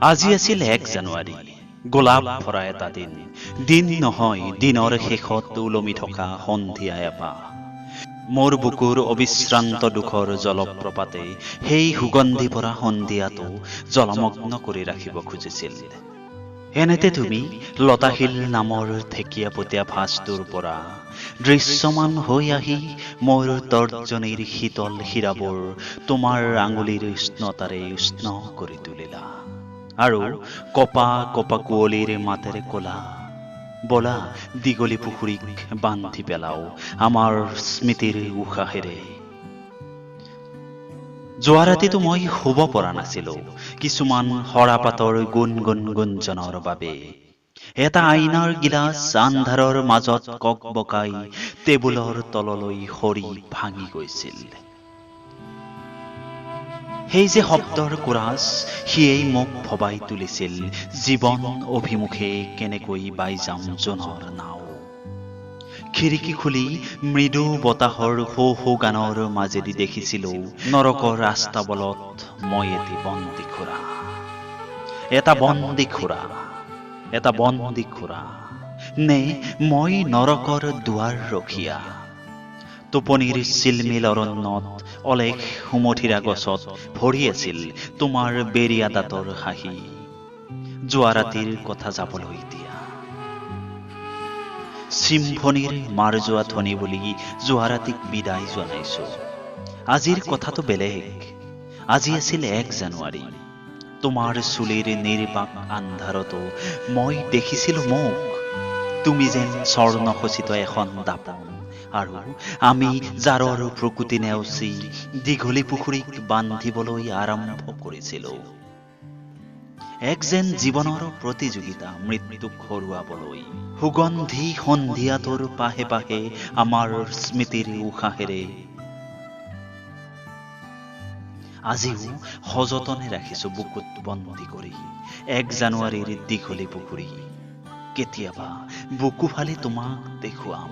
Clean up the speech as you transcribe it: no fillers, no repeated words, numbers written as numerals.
আজি আছিল 1 জানুৱাৰী, গোলাপ ভৰা এটা দিন। দিন নহয়, দিনৰ শেষত ওলমি থকা সন্ধিয়া এপাহ। মোৰ বুকুৰ অবিশ্ৰান্ত দুখৰ জলপ্ৰপাতে সেই সুগন্ধি ভৰা সন্ধিয়াটো জলমগ্ন কৰি ৰাখিব খুজিছিল। এনেতে তুমি লতাশিল নামৰ ঢেকীয়াপতীয়া ভাঁজটোৰ পৰা দৃশ্যমান হৈ আহি মোৰ তৰ্জনীৰ শীতল শিৰাবোৰ তোমাৰ আঙুলিৰ উষ্ণতাৰে উষ্ণ কৰি তুলিলা আৰু কপা কপা কুঁৱলীৰ মাতেৰে ক'লা, ব'লা দীঘলী পুখুৰীক বান্ধি পেলাও আমাৰ স্মৃতিৰ উশাহেৰে। যোৱা ৰাতিটো মই শুব পৰা নাছিলো কিছুমান সৰাপাতৰ গুণ গুণ গুঞ্জনৰ বাবে। এটা আইনাৰ গিলাচ আন্ধাৰৰ মাজত ককবকাই টেবুলৰ তললৈ সৰি ভাঙি গৈছিল। সেই যে শব্দৰ কোৰাছ, সিয়েই মোক ভবাই তুলিছিল জীৱন অভিমুখে কেনেকৈ বাই যাম জোনৰ নাও। খিৰিকী খুলি মৃদু বতাহৰ হো হো গানৰ মাজেদি দেখিছিলো নৰকৰ আস্তাবলত মই এটি বন্দী খুৰা, এটা বন্দী খুৰা, এটা বন্দী খুৰা, নে মই নৰকৰ দুৱাৰ ৰখীয়া। টোপনিৰ চিলমিল অৰণ্যত অলেখ সুমথিৰা গছত ভৰি আছিল তোমাৰ বেৰীয়া দাঁতৰ হাঁহি। যোৱা ৰাতিৰ কথা যাবলৈ দিয়া, চিম্ফনীৰ মাৰ যোৱা ধ্বনি বুলি যোৱা ৰাতিক বিদায় জনাইছো। আজিৰ কথাটো বেলেগ। আজি আছিল 1 জানুৱাৰী। তোমাৰ চুলিৰ নিৰ্বাক আন্ধাৰতো মই দেখিছিলো মোক। তুমি যেন স্বৰ্ণখচিত এখন দাপোন আৰু আমি জাৰৰ প্ৰকৃতি নেওচি দীঘলী পুখুৰীক বান্ধিবলৈ আৰম্ভ কৰিছিলো। এক যেন জীৱনৰ প্ৰতিযোগিতা মৃত্যুক হৰুৱাবলৈ। সুগন্ধি সন্ধিয়াটোৰ পাহে পাহে আমাৰ স্মৃতিৰ উশাহেৰে আজিও সযতনে ৰাখিছো বুকুত বন্দী কৰি 1 জানুৱাৰীৰ দীঘলী পুখুৰী। কেতিয়াবা বুকু ফালি তোমাক দেখুৱাম।